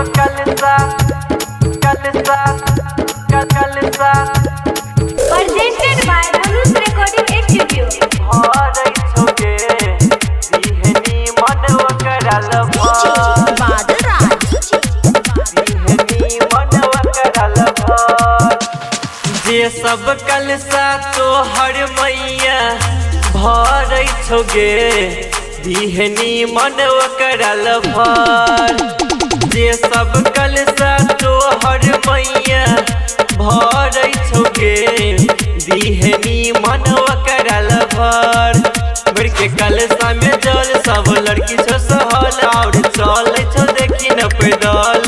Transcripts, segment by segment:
सब कलसा कलसा कलसा Presented by Manus Recording Studio. भरै छोगे दिहनी मन ओकरा लभर बादल राज दिहनी मन ओकरा लभर जे सब कलसा तोहर मैया भरै छोगे दिहनी मन ओकरा लभर जे सब कलसा तोहर मैया भरै छोगे दिहनी मन ओकरा लभर भर के कलसा में जल सब लड़की छो सहल और चल छो देखी न पैदल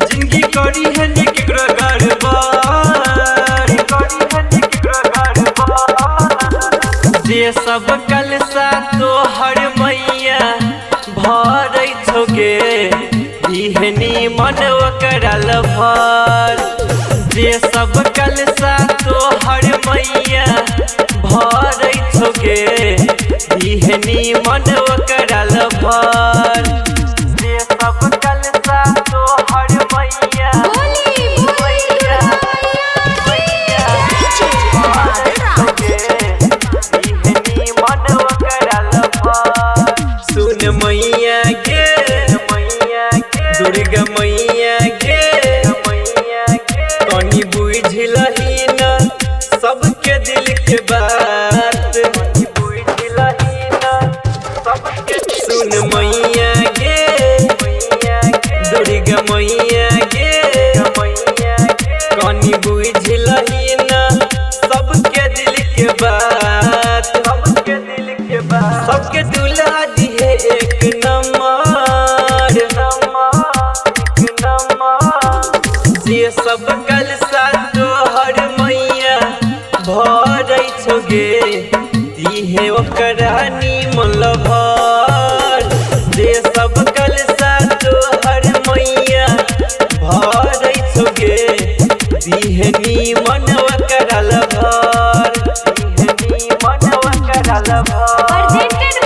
जिंदगी करी है नी केकरो गड़बड़ करी है नी केकरो गड़बड़ जे सब कलसा तोहर मैया भरै छोगे दिहनी मन ओकरा लभर जे सब कलसा तोहर मैया भरै छोगे दिहनी मन ओकरा लभर जे सब कलसा तोहर मैया बोली बोली मैया बादल राज सुन मैया के मैया के दुर्गा मैया के मैया के कनी बुझलही न सबके दिल के बात बुझलही न सबके सुन मैया के मैया के दुर्गा मैया के मैया के कनी बुझलही न सबके दिल के बात सबके दिल के बात सबके दुल्हा दिहे एक नंबर एक नंबर जे सब कलसा तोहर मैया भरै छोगे दिहे ओकरा नीमन लभर जे सब कलसा तोहर मैया भरै छोगे दिहे नीमन ओकरा लभर दिहे नीमन ओकरा लभर Presented